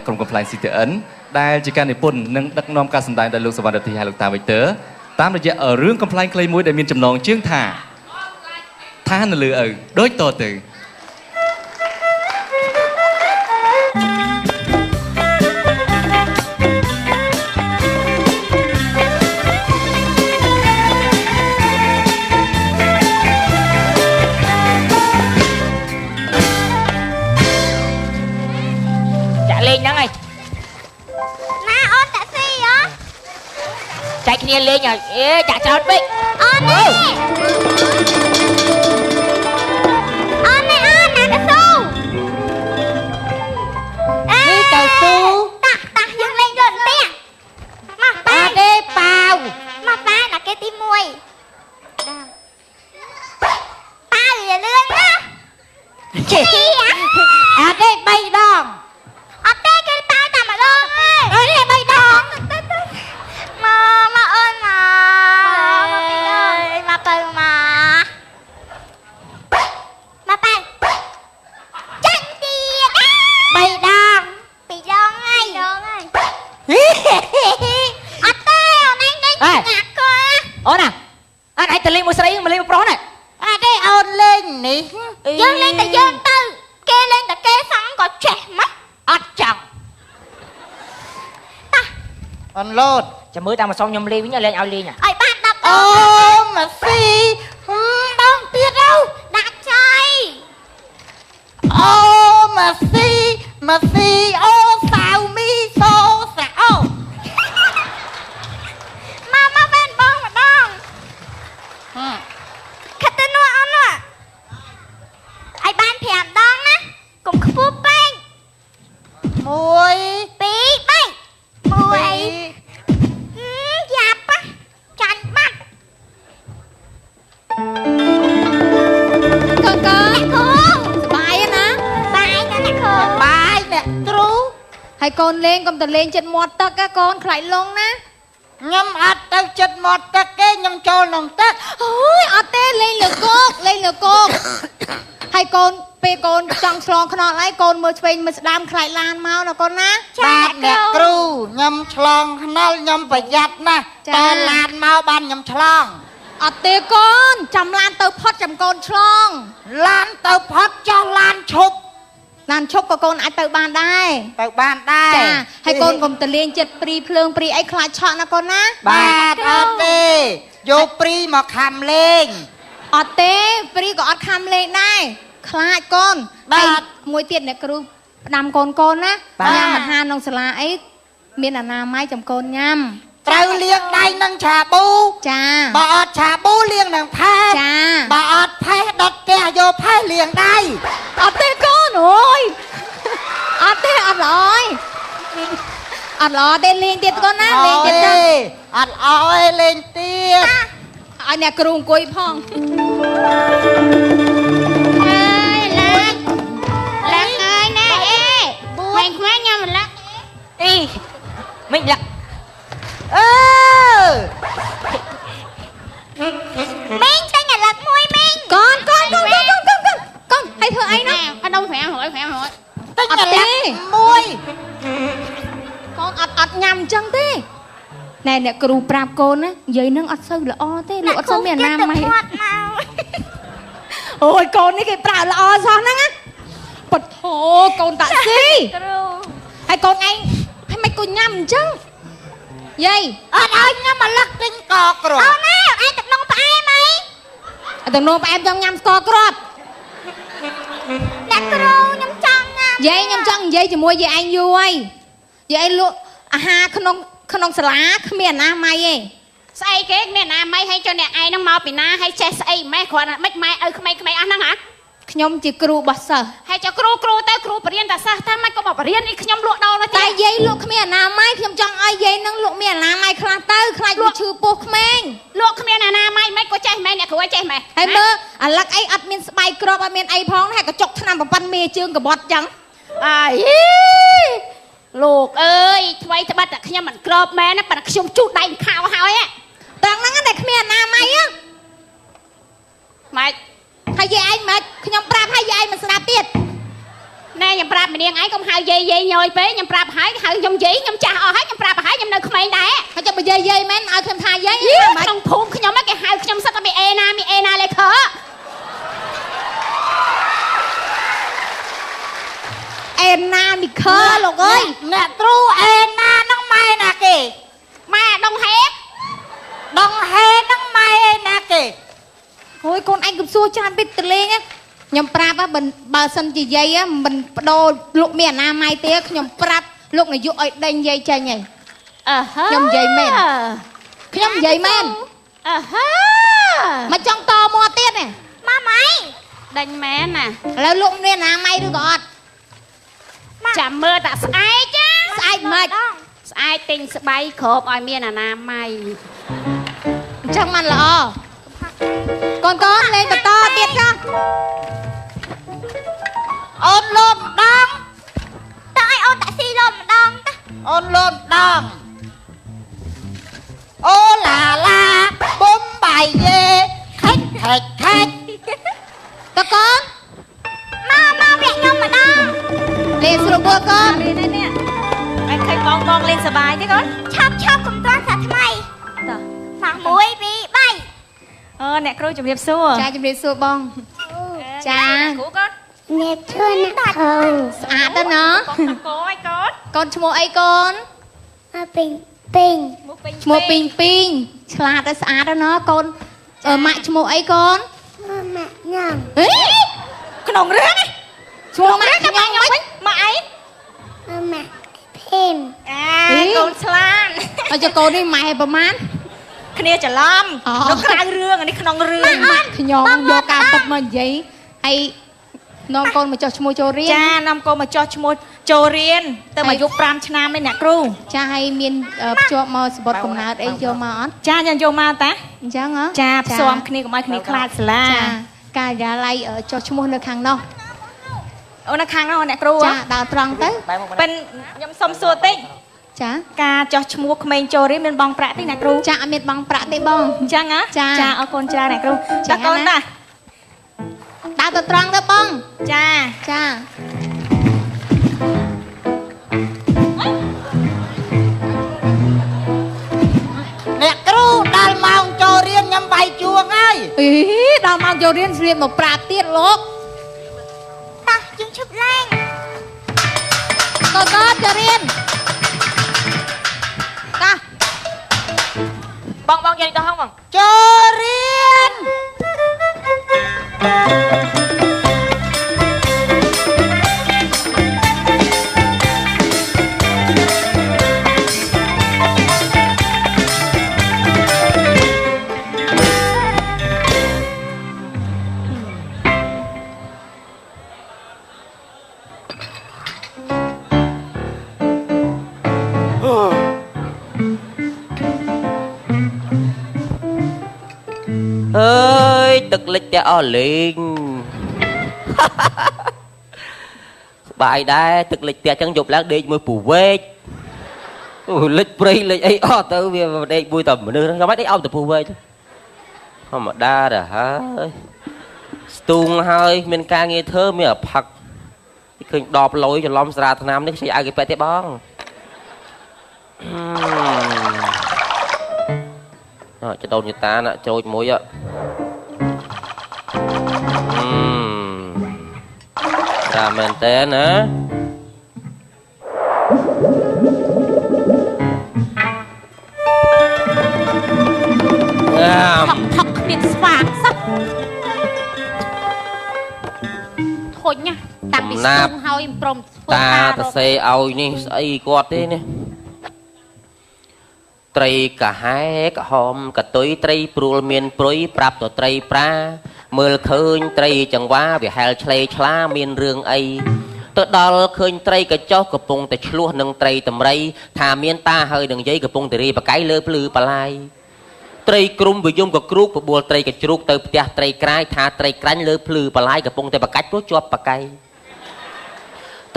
ក្រុមកំប្លែង CTN ដែលជាការនិពន្ធនិងដឹកនាំការសម្ដែងដោយលោកសវណ្ណរិទ្ធីហើយលោកតាវិកទ័រតាមរយៈរឿងកំប្លែងខ្លីមួយដែលមានចំណងជើងថាថានៅលើឪដូចតទៅ ចាក់លេងហ្នឹងហើយ ណាអូនតាក់ស៊ីហ៎ ចែកគ្នាលេងហើយអេចាក់ច្រើនពេក អូននេះអូននេះអូនណាកស៊ូអេ នេះកៅស៊ូ តាក់តាក់យើងលេងយកផ្ទះមក អ ប៉ា ត់ទេប៉ាវ មកប៉ាណាគេទី1ប៉ាវាលឿនណា ចេះអត់ទេ3ដង អត់ទេគេប៉ាតែម្ដងទេ អត់ទេ3ដង មកមកអូនមកមកពីអើយមកទៅមកមកប៉ាចាញ់ទៀត 3ដង ពីរដងហើយដងហើយអត់ទេអូនឯងលេងញាក់ក អូនណាអត់ឯងទៅលេងមួយស្រីមកលេងមួយប្រុសណា អត់ទេអូនលេងនេះ យើងលេងតែយើងទៅគេលេងតែគេសងក៏ចេះមក អត់ចង់ អូនលោត ចាំមើលតាមមកសុំខ្ញុំលេងវិញលេងឲ្យលេង ឲ្យបាន10 អូម៉ាស៊ីដងទៀតទៅ ដាក់ចៃ អូម៉ាស៊ីម៉ាស៊ីអូសាវមីសូសាអូ មកមកបានបងម្ដងខិតទៅនោះអូននោះឲ្យបាន5ដងណាកុំខ្ពស់ពេក 1 2 3 1យ៉ាប់ចាញ់បាត់ កូនកូន អ្នកគ្រូ សប្បាយណា បាយណាអ្នកគ្រូ បាយអ្នកគ្រូ ហើយកូនលេងកុំទៅលេងចិត្តមាត់ទឹកណាកូនខ្លាចលងណា ខ្ញុំអត់ទៅចិត្តមាត់ទឹកទេខ្ញុំចូលក្នុងទឹក អូយអត់ទេលេងលើគោកលេងលើគោកហើយកូនពេលកូនចង់ឆ្លងខ្នល់ហើយកូនមើលឆ្វេងមើលស្ដាំខ្លាចឡានមកណាកូនណា បាទអ្នកគ្រូខ្ញុំឆ្លងខ្នល់ខ្ញុំប្រយ័ត្នណាស់ ចា តែឡានមកបានខ្ញុំឆ្លង អត់ទេកូនចាំឡានទៅផុតចាំកូនឆ្លង ឡានទៅផុតចោះឡានឈប់ ឡានឈប់ក៏កូនអាចទៅបានដែរ ទៅបានដែរ ចាហើយកូនកុំទៅលេងចិត្តព្រីភ្លើងព្រីអីខ្លាចឆក់ណាកូនណា បាទអត់ទេយកព្រីមកខំលេង អត់ទេព្រីក៏អត់ខំលេងដែរខ្លាចកូន បាទ ហើយមួយទៀតអ្នកគ្រូផ្ដាំកូនកូនណា បាទ ញ៉ាំអាហារក្នុងសាលាអីមានអនាម័យចាំកូនញ៉ាំ ត្រូវលាងដៃនឹងឆាប៊ូ ចា បើអត់ឆាប៊ូលាងនឹងផេះ ចា បើអត់ផេះដុតផ្ទះយកផេះលាងដៃ អត់ទេកូនអូយអត់ទេអត់ល្អយអត់ល្អទេលេងទៀតកូនណាលេងទៀតទៅ អត់អោយលេងទៀត ឲ្យអ្នកគ្រូអង្គុយផង អើយឡាក់ឡាក់អើយណែអេក្មេងៗញ៉ាំឡាក់ អីមិនលាក់ អឺ មីងទិញអាឡឹកមួយមីង កូនកូនកូនកូនកូនកូនកូនកូនឲ្យធ្វើអីណា អត់ដុំ500 500 ទិញ អត់ទេ អាឡឹកមួយក ូនអត់អត់ញ៉ាំអញ្ចឹងទេណែអ្នកគ្រូប្រាប់កូនណានិយាយនឹងអត់សូវល្អទេលោកអត់សូវមានអនាម័យ មាត់មក អូយកូននេះគេប្រាប់ល្អសោះហ្នឹងណាបថោកូនតាក់ស៊ី គ្រូ ហើយកូនឯងហើយមិនគូញ៉ាំអញ្ចឹងយាយ អត់ឲ្យញ៉ាំអាឡឹកទិញកគ្រាប់ អូនណាឯងទឹកនំផ្អែមអី អត់ទំនងផ្អែមចង់ញ៉ាំស្ករគ្រាប់ អ្នកគ្រូខ្ញុំចង់ញ៉ាំ យាយខ្ញុំចង់និយាយជាមួយយាយឯងយូរហើយយាយឯងលក់អាហារក្នុងក្នុងសាលាគ្មានអនាម័យទេ ស្អីគេមានអនាម័យឲ្យចុះអ្នកឯងហ្នឹងមកពីណាឲ្យចេះស្អីម៉េះគ្រាន់តែមិនម៉ែឪក្មេងៗអស់ហ្នឹងហ៎ ខ្ញុំជាគ្រូរបស់សិស្ស ហើយចុះគ្រូគ្រូទៅគ្រូបរៀនតាសិស្សថាម៉េចក៏មកបរៀននេះខ្ញុំលក់ដូរនោះ តែ ទៀត យាយលក់គ្មានអនាម័យខ្ញុំចង់ឲ្យយាយនឹងលក់មានអនាម័យខ្លះទៅខ្លាចវាឈឺពោះក្មេង លក់គ្មានអនាម័យម៉េចក៏ចេះម៉េះអ្នកគ្រូឲ្យចេះម៉េះ ហើយមើលអាឡឹកអីអត់មានស្បែកក្របអត់មានអីផងណាហើយកញ្ចុកឆ្នាំប្រប៉ាន់មេជើងកបត់ចឹង អាយលោកអើយថ្មីត្បិតតែខ្ញុំមិនក្របមែនណាប៉ុន្តែខ្ញុំជូតដៃខោហើយ ត្រង់ហ្នឹងតែគ្មានអនាម័យហ៎ ម៉េច ហើយយាយឯងមិនខ្ញុំប្រាប់ហើយយាយឯងមិនស្ដាប់ទៀត ណែខ្ញុំប្រាប់ម្នាងឯងកុំហៅយាយយាយញយពេកខ្ញុំប្រាប់ហើយហៅខ្ញុំយាយខ្ញុំចាស់អស់ហើយខ្ញុំប្រាប់ហើយខ្ញុំនៅក្មេងដែរ ហើយចាំបើយាយយាយមែនឲ្យខ្ញុំថាយាយ ក្នុងភូមិខ្ញុំគេហៅខ្ញុំសិតតែមីអេណាមីអេណាលេខ អេណាមីខើលោកអើយ អ្នកគ្រូអេណាហ្នឹងម៉ែណាគេ ម៉ែដងហេ ដងហេហ្នឹងម៉ែណាគេ អូយកូនឯងកំសួរច្រើនពេកទៅលេងខ្ញុំប្រាប់បើសិនជាយាយមិនបដូរលោកមានអនាម័យទេខ្ញុំប្រាប់លោកនាយកឲ្យដេញយាយចេញហី អឺហឺ ខ្ញុំនិយាយមែនខ្ញុំនិយាយមែន អឺហឺ មកចង់តមកទៀតទេ ម៉ាម៉ៃ ដេញមែនណា ឥឡូវលោកមានអនាម័យឬក៏អត់ ចាំមើលតាស្អែកចា ស្អែកមិន ស្អែកទិញស្បៃគ្របឲ្យមានអនាម័យ អញ្ចឹងมันល្អកូនកូនលេងបន្តទៀតចា អូនលោតម្ដង តើឲ្យអូនតាក់ស៊ីលោតម្ដងតា អូនលោតម្ដងអូឡាឡាបុំបាយយេខិចខិចខិច តើកូន មកមកវគ្គខ្ញុំម្ដង លេងស្រួលបួកូន លេងនេះឯងឃើញបងបងលេងសប្បាយទេកូន ឆាប់ឆាប់កុំទាន់សាថ្មី តោះ មក1 2 3 អូអ្នកគ្រូជំរាបសួរ ចាជំរាបសួរបងចា គ្រូកូន អ្នកធ្វើអ្នកគ្រូ ស្អាតទៅណា បងតកោឲ្យកូនក ូនឈ្មោះអីកូន មកពេញពេញ ឈ្មោះពីងពីងឆ្លាតទៅស្អាតទៅណាកូនម៉ាក់ឈ្មោះអីកូន ម៉ាក់ញ៉ាំ ហេ ក្នុងរឿង ឈ្មោះម៉ាក់ខ្ញុំវិញ ម៉ាក់អី ម៉ាក់ភីម អាកូនឆ្លាត អត់ចកូននេះម៉ែប្រមាណ គ្នាច្រឡំនៅក្រៅរឿងអានេះក្នុងរឿង ម៉ាក់ខ្ញុំយកការពិតមកនិយាយហើយនាំកូនមកចុះឈ្មោះចូលរៀន ចានាំកូនមកចុះឈ្មោះចូលរៀនទៅអាយុ5ឆ្នាំឯអ្នកគ្រូ ចាហើយមានភ្ជាប់មកសបុតកំណើតអីយកមកអត់ ចាយ៉ាងយកមកតា អញ្ចឹងហ៎ ចាផ្សំគ្នាកុំឲ្យគ្នាខ្លាចសាលា ចាការិយាល័យចុះឈ្មោះនៅខាងនោះ អូនៅខាងនោះអ្នកគ្រូ ចាដើរត្រង់ទៅ ប៉ិនខ្ញុំសុំសួរតិច ចា ការចោះឈ្មោះក្មេងចូលរៀនមានបងប្រាក់ទេអ្នកគ្រូ ចាអត់មានបងប្រាក់ទេបង អញ្ចឹងហ៎ចាអរគុណច្រើនអ្នកគ្រូចាកូនតា ដើរទៅត្រង់ទៅបង ចា ចា អ្នកគ្រូដល់ម៉ោងចូលរៀនខ្ញុំវាយជួងហើយ អីដល់ម៉ោងចូលរៀនស្រៀបមកប្រាប់ទៀតលោក តោះយើងឈប់លេង កូនកូនចូលរៀនតា បងបងយាយទៅហងបង ចូលរៀន អើយទឹកលិចតែអស់លេង ស្បាយដែរទឹកលិចផ្ទះចឹងយប់ឡើងដេកមួយពូវែកអូលិចព្រៃលិចអីអស់ទៅវាដេកមួយតែមនុស្សហ្នឹងចាំបាច់ដេកអោបតែពូវែកធម្មតាដែរហើយស្ទូងហើយមានការងារធ្វើមានអផឹកឃើញដបលុយច្រឡំស្រាថ្នាំនេះខ្ចីឲ្យគេប៉ែទេបងអើចដូនយតាណាច្រូចមួយអឺតាមែនតើណាអាម ថកគ្មានស្វាងសោះធុញណាតាំងពីស្ទូងហើយមិនព្រមធ្វើ តា ការ តសេឲ្យនេះស្អីគាត់ទេនេះត្រីកាហែក្រហមកតុយត្រីព្រួលមានព្រុយប្រាប់ទៅត្រីប្រាមើលឃើញត្រីចង្វាវាហែលឆ្លេឆ្លាមានរឿងអីទៅដល់ឃើញត្រីកញ្ចុះកំពុងតែឆ្លោះនឹងត្រីតម្រៃថាមានតាហើយនឹងយាយកំពុងតែរាយបកៃលើភ្លឺបលាយត្រីក្រុមវិយំកគ្រូកបបួលត្រីកជ្រូកទៅផ្ទះត្រីក្រាយថាត្រីក្រាញ់លើភ្លឺបលាយកំពុងតែបកាច់ព្រោះជាប់បកៃ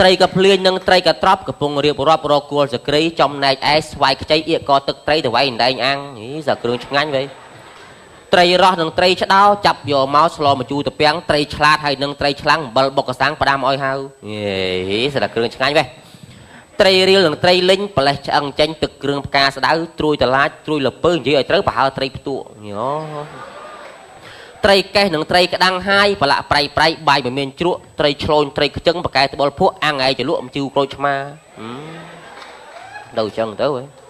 ត្រីកភ្លៀងនិងត្រីកត្រប់កំពុងរៀបរាប់រកគល់សក្រីចំណែកឯស្វាយខ្ចីអៀកកទឹកត្រីទៅវៃអណ្ដែងអាំងហីសាគ្រឿងឆ្ងាញ់វ៉ៃ ត្រីរស់និងត្រីឆ្ដោចាប់យកមកស្លមកជូរតាពាំងត្រីឆ្លាតហើយនឹងត្រីឆ្លាំងអំបិលបុកកសាំងផ្ដាំឲ្យហៅហេស្ដាគ្រឿងឆ្ងាញ់វេះត្រីរៀលនិងត្រីលិញប្រលេះឆ្អឹងចេញទឹកគ្រឿងផ្កាស្ដៅត្រួយតឡាចត្រួយលពើនិយាយឲ្យត្រូវប្រហើត្រីផ្ទក់ញ៉ត្រីកេះនិងត្រីក្តាំងហាយប្រឡាក់ប្រៃប្រៃបាយមិនមានជ្រក់ត្រីឆ្លូញត្រីខ្ទឹងបកែត្បុលភក់អាំងឯងចលក់អំជូរក្រូចឆ្មាទៅចឹងទៅហ៎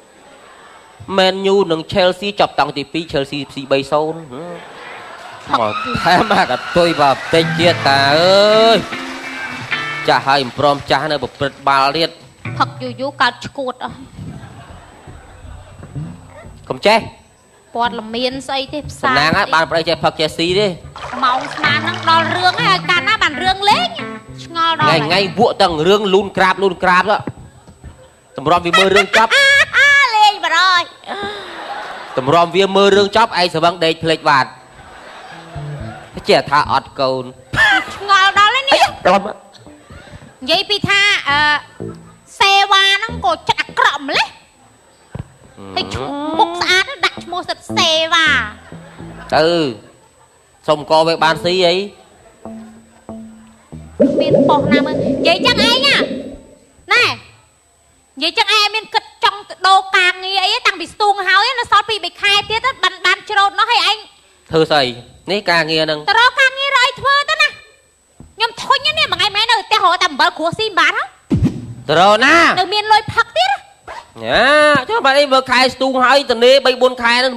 មែនយូនិង Chelsea ចាប់តង់ទី2 Chelsea ស៊ី3-0មកថែមអាកតុយបាទបន្តិចទៀតតាអើយចាស់ហើយមិនព្រមចាស់នៅប្រព្រឹត្តបាល់ទៀត ផឹកយូរយូរកើតឈួតអស់ កុំចេះ ពាត់លមៀនស្អីទេផ្សារ សំណាងហើយបានប្តីចេះផឹកចេះស៊ីទេ ម៉ោងស្មានហ្នឹងដល់រឿងហើយឲ្យកាលណាបានរឿងលេងឆ្ងល់ដល់ ថ្ងៃថ្ងៃវក់ទាំងរឿងលូនក្រាបលូនក្រាបទៅតម្រាំវាមើលរឿងចប់ លេងបរយ តម្រាំវាមើលរឿងចប់ឯងស្វឹងដេកភ្លេចបាត់ចេះថាអត់កូន ឆ្ងល់ដល់ហើយនេះ ត្រម និយាយពីថាអឺសេវាហ្នឹងក៏ចិត្តអាក្រក់ម្លេះហើយឈ្មោះមុខស្អាតហ្នឹងដាក់ឈ្មោះសិតសេវា ទៅសុំកវាបានស៊ីអី មានប៉ុស្តិ៍ណាមើលនិយាយចឹងឯងណាណែនិយាយចឹងឯងមានគិតចង់ទៅដូរការងារអីតាំងពីស្ទូងហើយនៅសល់2 3ខែទៀតទៅបានបានច្រូតនោះហើយឯង ធ្វើស្អីនេះការងារហ្នឹង ទៅរកការងាររកអីធ្វើទៅណាខ្ញុំធុញណាស់នេះមួយថ្ងៃមួយថ្ងៃនៅផ្ទះរកតែអំបិលគ្រួស៊ីមិនបានហ៎ ទៅរកណា នៅមានលុយផឹកទៀត ញ៉ាចុះបាត់អីមើលខែស្ទូងហើយតនេ3 4ខែហ្នឹង